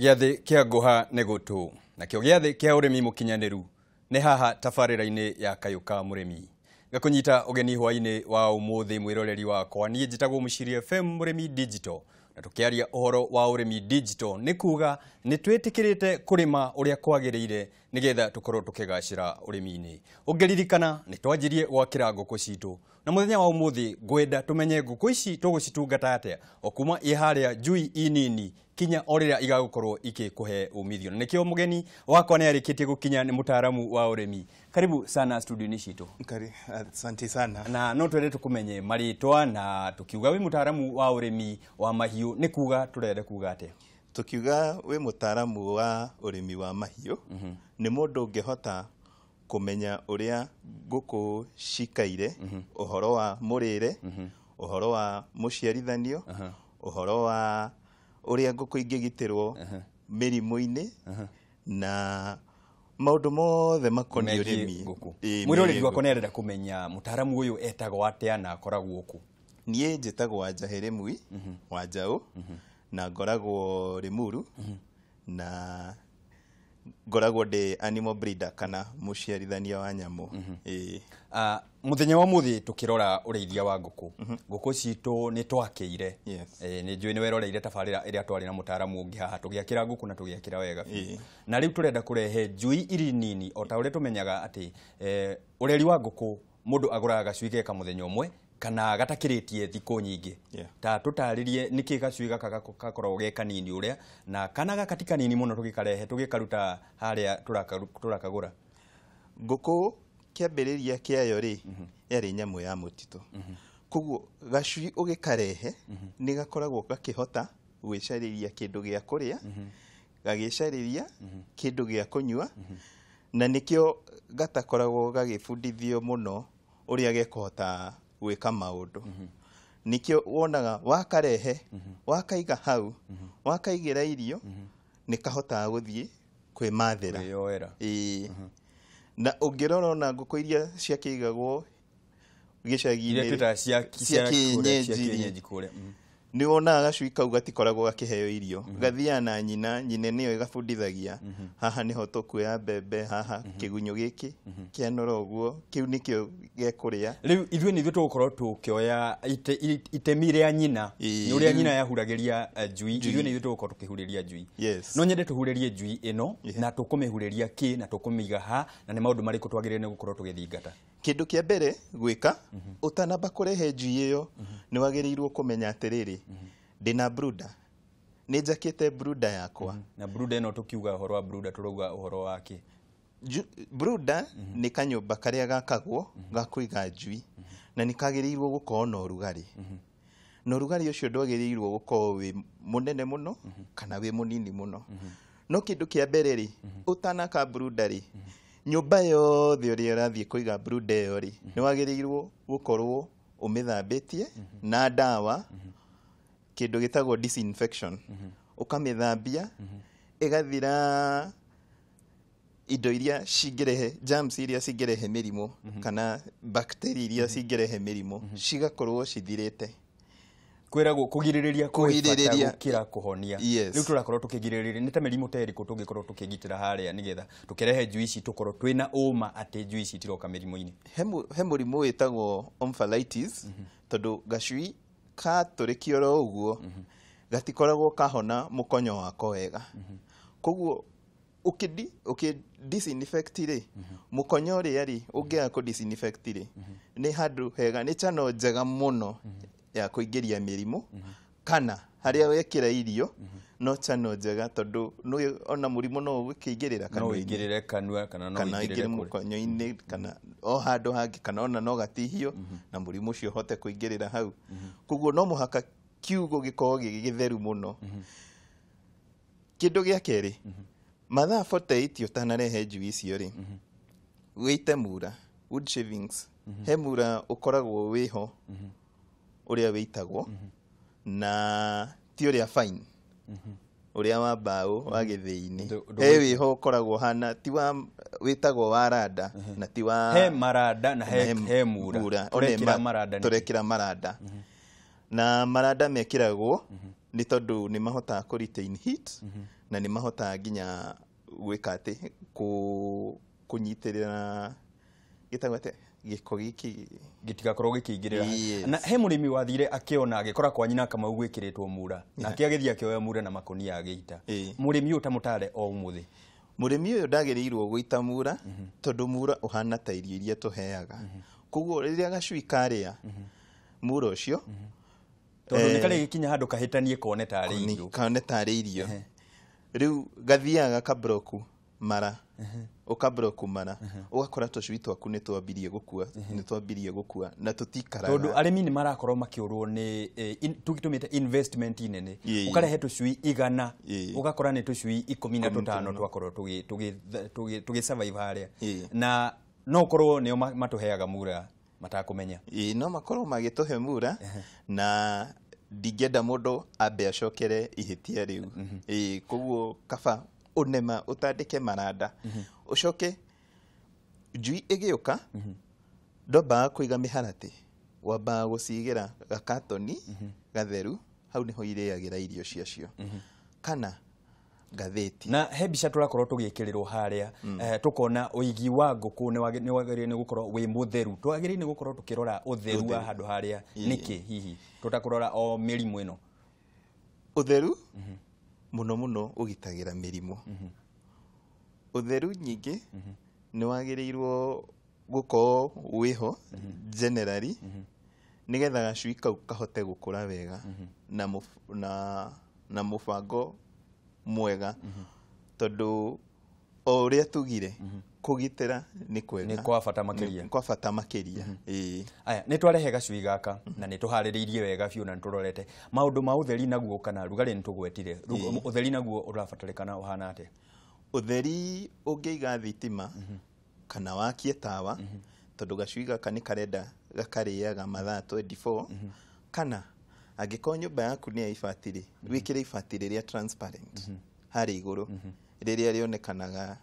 Gĩathĩ kĩa ngũha nĩ gũtũ, nakĩo gĩathĩ kĩa ũrĩmi mũkinyanĩru nĩ haha tabarĩra-inĩ ya Kayũ ka Mũrĩmi. Ngakũnyita ũgeni hwaĩ-inĩ wa ũmũthĩ mwĩroreri wakwa, niĩ njĩtagwo Mũciiri FM Mũrĩmi Digital, na tũkĩaria ũhoro wa ũrĩmi digital nĩ kuga nĩ twĩtĩkĩrĩte kũrĩma ũrĩa kwagĩrĩire nĩgetha tũkorwo tũkĩgacĩra ũrĩmi-inĩ. Ũngĩririkana nĩ twanjirie gwakĩra ngũkũ citũ, na mũthenya wa ũmũthĩ ngwenda tũmenye ngũkũ ici tũgũcitungata atĩa o kuma i harĩa njui inini kinya o rĩrĩa igagũkorwo ikĩkũhe umithio. Na nĩkĩo mũgeni wakwa nĩ arĩkĩtie gũkinya, nĩ mũtaaramu wa ũrĩmi. Karibu sana studio-inĩ citũ. Asante sana. Na no twende tũkũmenye marĩtwa, na tũkiuga wĩ mũtaaramu wa ũrĩmi wa mahiũ nĩ kuga tũrenda kuga atĩa? Tukiuga wĩ mũtaaramu wa ũrĩmi wa mahiũ, nĩ mũndũ ũngĩhota kũmenya ũrĩa ngũkũ cikaire, ũhoro wa mũrĩre, ũhoro wa mũciarithanio, ũhoro wa ũrĩa ngũkũ ingĩgitĩrwo mĩrimũ-inĩ, na maũndũ mothe makoniĩ ũrĩmi. Mwĩroreri wakwa nĩ arenda kũmenya mũtaaramu ũyũ etagwo atĩa na akoragwo kũ? Niĩ njĩtagwo Wanjahĩ Mui Wanjaũ, na ngoragwo Limuru, na ngoragwo ndĩ animal breeder kana mũciarithania wa nyamũ. Mũthenya wa mũthĩ tũkĩrora ũrĩithia wa ngũkũ, ngũkũ citũ nĩ twakĩire. Nĩ njũĩ nĩ weroreire tabarĩra ĩrĩa twarĩ na mũtaaramu ũngĩ haha, tũgĩakĩra ngũkũ na tũgĩakĩra wega biũ. Na rĩu tũrenda kũrehe njui iri nini o ta ũrĩa tũmenyaga atĩ ũreri wa ngũkũ mũndũ agũraga gacui geka mũthenya ũmwe kana gatakĩrĩtie thikũ nyingĩ. Ta tũtarĩrie nĩkĩ gacui gaka gakoragwo ge kanini ũrĩa, na kana gaka ti kanini mũno tũgĩkarehe tũgĩkaruta harĩa tũrakagũra. Ngũkũ kĩambĩrĩria kĩayo rĩ, yarĩ nyamũ ya mũtitũ. Koguo gacui ũgĩkarehe nĩ gakoragwo gakĩhota gwĩcarĩria kĩndũ gĩa kũrĩa, gagĩcarĩria kĩndũ gĩa kũnyua, na nĩkĩo gatakoragwo gagĩbundithio mũno ũrĩa gekũhota gwĩka maũndũ. Nĩkĩo wonaga wakarehe, wakaiga hau, wakaigĩra irio, nĩ kahotaga gũthiĩ kwĩmathĩra. Kwĩyoera. Na ũngĩrora ona ngũkũ iria ciakĩigagwo gĩcagi-inĩ, Iria twĩtaga cia cia kĩenyenji-rĩ, kĩenyenji kũrĩa. Nĩ wonaga gacui kau gatikoragwo gakĩheo irio. Gathiaga na nyina, nyina nĩyo ĩgabundithagia. Haha nĩho tũkuoya mbembe, haha kĩgunyũ gĩkĩ kĩanora ũguo, kĩu nĩkĩo gekũrĩa. Rĩu ithuĩ nĩ ithuĩ tũgũkorwo tũkĩoya itemi rĩa nyina. Nĩ ũrĩa nyina yahuragĩria njui, ithuĩ nĩ ithuĩ tũgũkorwo tũkĩhurĩria njui. No nyende tũhurĩrie njui ĩno, na tũkũmĩhurĩria kĩ, na tũkũmĩiga ha, na nĩ maũndũ marĩkũ twagĩrĩire nĩ gũkorwo tũgĩthingata? Kĩndũ kĩa mbere gwĩka, ũtanamba kũrehe njui ĩyo, nĩ wagĩrĩirwo kũmenya atĩrĩrĩ, ndĩna brooder, nĩ njakĩte brooder yakwa. Na brooder ĩno tũkiuga ũhoro wa brooder tũrauga ũhoro wa kĩ? Brooder nĩ kanyũmba karĩa gakagwo ga kũiga njui, na nĩ kagĩrĩirwo gũkorwo na ũrugarĩ. Na ũrugarĩ ũcio ndwagĩrĩirwo gũkorwo wĩ mũnene mũno kana wĩ mũnini mũno. No kĩndũ kĩa mbere rĩ, ũtanaka brooder rĩ, nyũmba yothe ũrĩa ũrathiĩ kũiga brooder ĩyo rĩ, nĩ wagĩrĩirwo gũkorwo ũmĩthambĩtie na ndawa, kĩndũ gĩtagwo disinfection. Ũkamĩthambia, ĩgathira indo iria cingĩrehe, germs iria cingĩrehe mĩrimũ, kana bacteria iria cingĩrehe mĩrimũ, cigakorwo cithirĩte. Kwĩragwo kũgirĩrĩria kwĩ bata Kũgirĩrĩria. gũkĩra kũhonia. Rĩu tũrakorwo tũkĩgirĩrĩria nĩ ta mĩrimũ ta ĩrĩkũ tũngĩkorwo tũkĩgitĩra harĩa nĩgetha tũkĩrehe njui ici tũkorwo twĩna ũma atĩ njui ici itiroka mĩrimũ-inĩ? He mũrimũ wĩtagwo omphalitis, tondũ gacui katũrĩkio oro ũguo, gatikoragwo kahona mũkonyo wako wega. Koguo ũkĩ disinfect rĩ, mũkonyo ũrĩa rĩ, ũngĩaga kũ disinfect rĩ, nĩ handũ hega, nĩ channel njega mũno ya kũingĩria mĩrimũ, kana harĩa wekĩra irio, no channel njega tondũ ona mũrimũ no ũgĩkĩingĩrĩra No kanua-inĩ. ũingĩrĩre kanua kana no Kana ũingĩrĩre ũingĩre kũrĩa. mũkonyo-inĩ, kana o handũ hangĩ, kana ona no gatihio, na mũrimũ ũcio ũhote kũingĩrĩra hau. Koguo no mũhaka kiugo gĩkorwo gĩ gĩtheru mũno. Kĩndũ gĩa kerĩ, mathaa 48 ũtanarehe njui icio rĩ, wĩite mura, wood shavings. He mura ũkoragwo wĩho ũrĩa wĩitagwo, na ti ũrĩa fine, ũrĩa wa mbaũ wa gĩthĩi-inĩ. He wĩho ũkoragwo hana, ti wa, wĩtagwo wa randa, na ti wa He maranda na he he mura. mura. Tũrekĩra One maranda nĩkĩ? Tũrekĩra maranda. Na maranda mekĩragwo Nĩ tondũ nĩ mahotaga kũ retain heat na nĩ mahotaga nginya gwĩka atĩ kũnyitĩrĩra gĩtagwo atĩa gĩko gĩkĩ gĩtigakorwo gĩkĩingĩrĩra. Na he mũrĩmi wathire akĩona agĩkora kwa nyina Kamau gwĩkĩrĩtwo mura nake agĩthiĩ akĩoya mura na makũnia agĩita. Mũrĩmi ũyũ ta mũtare o ũmũthĩ. Mũrĩmi ũyũ ndagĩrĩirwo gũita mura tondũ mura ũhana ta irio iria tũheaga. Koguo rĩrĩa gacui karĩa mura ũcio tondũ nĩ karĩ gĩkinya handũ kahĩtanie kone tarĩ irio. Kone tarĩ irio. Rĩu gathiaga gakabroku mara. Ũkabroku mara. Ũgakora tũcui twaku nĩ twambirie gũkua, nĩ twambirie gũkua na tũtikaraga. Tondũ arĩmi nĩ marakorwo makĩũrwo nĩ tũgĩtũmĩte investment nene. Ũkarehe tũcui 100, ũgakora nĩ tũcui 15 twakorwo tũgĩ survive harĩa. Na no korwo nĩo matũheaga mura matakũmenya. No makorwo magĩtũhe mura na ndingĩenda mũndũ ambe acokere ihĩtia rĩu. Koguo kaba unema utandĩke maranda ucoke njui ĩgĩũka ndwambaga kũiga mĩharatĩ, wambaga gũcigĩra gakatoni gatheru, hau nĩho irĩagĩra irio ciacio kana ngathĩti. Na he mbica tũrakorwo tũgĩkĩrĩrwo harĩa tũkona ũigi wa ngũkũ nĩ wagĩrĩire nĩ gũkorwo wĩ mũtheru. Twagĩrĩire nĩ gũkorwo tũkĩrora ũtheru wa handũ harĩa nĩkĩ hihi tũtakũrora o mĩrimũ ĩno? Ũtheru mũno mũno ũgitagĩra mĩrimũ. Ũtheru nyingĩ nĩ wagĩrĩirwo gũkorwo wĩho generally nĩgetha gacui kau kahote gũkũra wega na mũbango mwega tondũ o ũrĩa tugire kũgitĩra nĩ kwega, nĩ kwa bata makĩria, kwa bata makĩria. Aya nĩ twarehe gacui gaka na nĩ tũharĩrĩirie wega biũ na nĩ tũrorete maũndũ ma ũtheri naguo kana rugarĩ nĩ tũgwetire. Ũtheri naguo ũrabatarĩkana ũhana atĩa? Ũtheri ũngĩiga thitima kana wakie tawa tondũ gacui gaka nĩ karenda gakarĩaga mathaa 24 kana angĩkorwo nyũmba yaku nĩ ya ibati rĩ, wĩkĩre ibati rĩrĩa transparent harĩa igũrũ rĩrĩa rĩonekanaga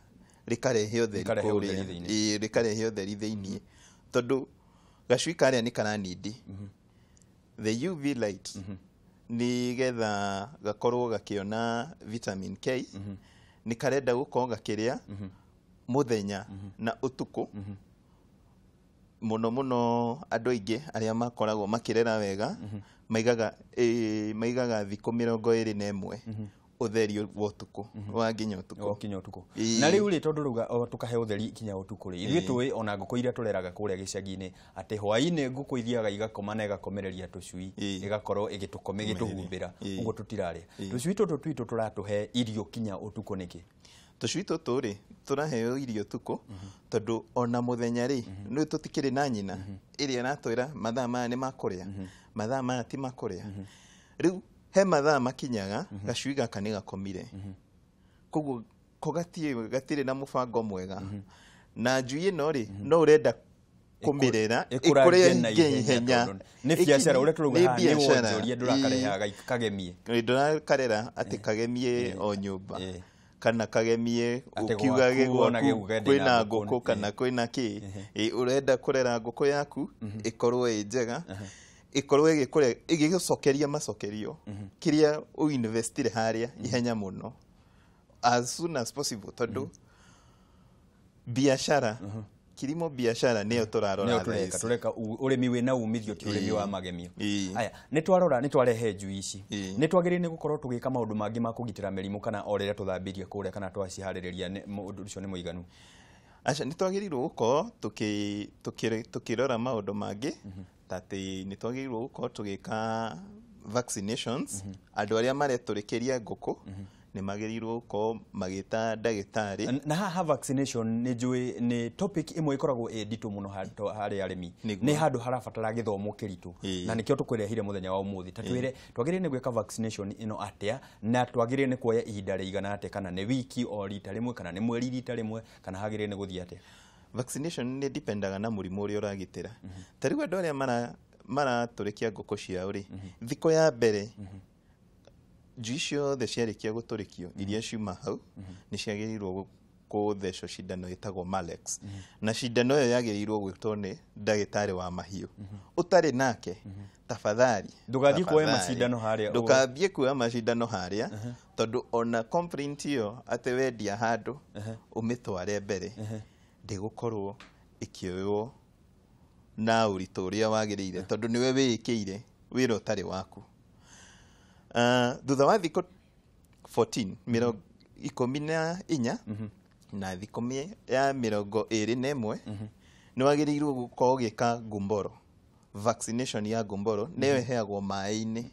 rĩkarehe ũtheri kũrĩa, rĩkarehe ũtheri thĩiniĩ tondũ gacui karĩa nĩ karanindi the UV light nĩgetha gakorwo gakĩona vitamin K nĩ karenda gũkorwo gakĩrĩa mũthenya na ũtukũ. Mũno mũno andũ aingĩ arĩa makoragwo makĩrera wega maigaga maigaga thikũ 21 ũtheri wa ũtukũ wa nginya ũtukũ kinya ũtukũ. Na rĩu rĩ tondũ rauga tũkahe ũtheri kinya ũtukũ rĩ, ithuĩ tũĩ ona ngũkũ iria tũreraga kũrĩa gĩcagi-inĩ atĩ hwaĩ-inĩ ngũkũ ithiaga igakoma na ĩgakomereria tũcui ĩgakorwo ĩgĩtũhumbĩra ũguo tũtirarĩa. Tũcui tũtũ twitũ tũratũhe irio kinya ũtukũ nĩkĩ? Tũcui tũtũ rĩ tũraheo irio ũtukũ tondũ ona mũthenya rĩ nĩ tũtikĩrĩ na nyina ĩrĩa ĩratwĩra mathaa maya nĩ makũrĩa, mathaa maya ti makũrĩa. Rĩu he mathaa makinyaga gacui gaka nĩ gakomire, koguo ko gatirĩ na mũbango mwega. Na njui ĩno rĩ no ũrenda kũmĩrera ĩkũre ihenya. Nĩ biacara ũrĩa tũrauga haha nĩ wonjoria ndũrakareha kagemie, ndũrakarera atĩ kagemie o nyũmba kana kagemie ukiuga gwaku kwĩna ngũkũ kana kwĩna kĩ. Ũrenda kũrera ngũkũ yaku ĩkorwo ĩ njega, ĩkorwo ĩgĩkũre ĩgĩgũcokeria macokerio kĩrĩa ũinvestire harĩa ihenya mũno as soon as possible tondũ biacara kilimo biacara nĩyo tũrarora thaa ici. Tũreka ũrĩmi wĩna umithio ti ũrĩmi wa magemio. Aya nĩ twarora nĩ twarehe njui ici nĩ twagĩrĩire nĩ gũkorwo tũgĩka maũndũ mangĩ ma kũgitĩra mĩrimũ kana o rĩrĩa tũthambirie kũrĩa kana twaciharĩrĩria ũndũ ũcio nĩ mũiganu? Aca nĩ twagĩrĩirwo gũkorwo tũkĩrora maũndũ mangĩ ta atĩ nĩ twagĩrĩirwo gũkorwo tũgĩka vaccinations. Andũ arĩa maretũrĩkĩria ngũkũ nĩ magĩrĩirwo gũkorwo magĩta ndagĩtarĩ. Na haha vaccination nĩ njũĩ nĩ topic ĩmwe ĩkoragwo ĩ nditũ mũno harĩ arĩmi, nĩ handũ harabatara gĩthomo kĩritũ na nĩkĩo tũkũrehire mũthenya wa ũmũthĩ. Ta twĩre twagĩrĩire nĩ gwĩka vaccination ĩno atĩa na twagĩrĩire nĩ kuoya ihinda rĩigana atĩa, kana nĩ wiki o rita rĩmwe kana nĩ mweri rita rĩmwe kana hagĩrĩire nĩ gũthiĩ atĩa? Vaccination nĩ dipendaga na mũrimũ ũrĩa ũragitĩra. Ta rĩu andũ arĩa maratũrĩkia ngũkũ ciao rĩ, thikũ ya mbere njui ciothe ciarĩkia gũtũrĩkio iria ciuma hau nĩ ciagĩrĩirwo kũthecwo cindano ĩtagwo Malex. Na cindano ĩyo yagĩrĩirwo gwĩtwo nĩ ndagĩtarĩ wa mahiũ. Ũtarĩ nake, tafadhali, Ndũgathiĩ kuoya macindano harĩa. Ndũgathiĩ kuoya macindano harĩa, tondũ ona complaint ĩyo atĩ wendia handũ ũmĩtware mbere, ndĩgũkorwo ĩkĩoywo na ũritũ ũrĩa wagĩrĩire, tondũ nĩwe wĩĩkĩire wĩra ũtarĩ waku. Thutha wa thikũ 14, 14 na thikũ ya 21, nĩ wagĩrĩirwo gũkorwo ũgĩka gumboro. Vaccination ya gumboro nĩyo ĩheagwo maĩ-inĩ.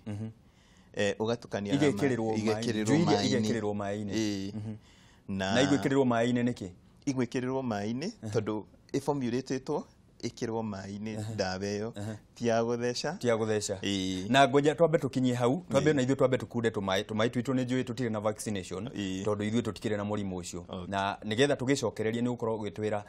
Ũgatukania na Igekĩrĩrwo maĩ-inĩ. Igekĩrĩrwo maĩ-inĩ. Igekĩrĩrwo maĩ-inĩ. Ĩĩ. Na igwĩkĩrĩrwo maĩ-inĩ nĩkĩ? Igwĩkĩrĩrwo maĩ-inĩ tondũ ĩformulĩtĩtwo ĩkĩrwo maĩ-inĩ ndawa ĩyo, ti ya gũtheca. Ti ya gũtheca. Ĩĩ. Na ngwenja twambe tũkinyie hau, twambe na ithuĩ twambe tũkunde tũmaĩ, tũmaĩ twitũ nĩ njũĩ tũtirĩ na vaccination, tondũ ithuĩ tũtikĩrĩ na mũrimũ ũcio. Na nĩgetha tũgĩcokererie nĩ ũgũkorwo ũgĩtwĩra,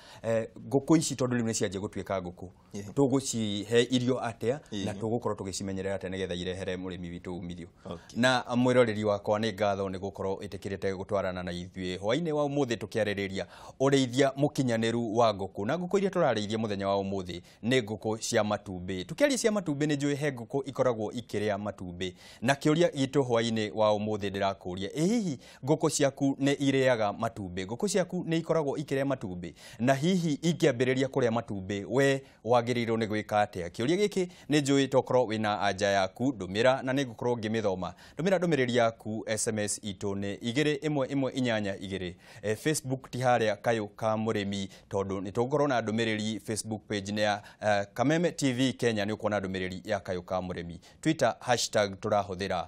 ngũkũ ici tondũ rĩu nĩ cianjia gũtuĩka ngũkũ, tũgũcihe irio atĩa na tũgũkorwo tũgĩcimenyerera atĩa nĩgetha irehere mũrĩmi witũ umithio. Na mwĩroreri wakwa, nĩ ngatho nĩ gũkorwo ĩtĩkĩrĩte gũtwarana na ithuĩ hwainĩ wa ũmũthĩ tũkĩarĩrĩria ũrĩithia mũkinyanĩru wa ngũkũ. Na ngũkũ iria tũrarĩithia mũthenya wa ũmũthĩ nĩ ngũkũ cia matumbĩ. Tũkĩaria cia matumbĩ nĩ njũĩ he ngũkũ ikoragwo ikĩrĩa matumbĩ. Na kĩũria gitũ hwainĩ wa ũmũthĩ ndĩrakũria, ĩ hihi ngũkũ ciaku nĩ irĩaga matumbĩ? Ngũkũ ciaku nĩ ikoragwo ikĩrĩa matumbĩ? Na hihi ingĩambĩrĩria kũrĩa matumbĩ, we wagĩrĩirwo nĩ gwĩka atĩa? Kĩũria gĩkĩ nĩ njũĩ tokorwo wĩna anja yaku, ndũmĩra na nĩ ngũkorwo ngĩmĩthoma. Ndũmĩra ndũmĩrĩri yaku, SMS itũ nĩ 21182. Facebook ti harĩa Kayũ ka Mũrĩmi, tondũ nĩ tũgũkorwo na ndũmĩrĩri Facebook page nĩ ya Kameme TV Kenya, nĩ ũkuona ndũmĩrĩri ya Kayũ ka Mũrĩmi. Twitter hashtag tũrahũthĩra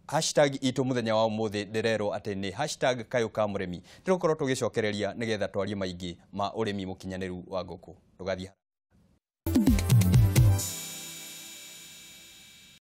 hashtag itũ mũthenya wa ũmũthĩ ndĩrerwo atĩ nĩ hashtag Kayũ ka Mũrĩmi. Tũgũkorwo tũgĩcokereria nĩgetha twarie maingĩ ma ũrĩmi mũkinyanĩru wa ngũkũ. Ndũgathiĩ.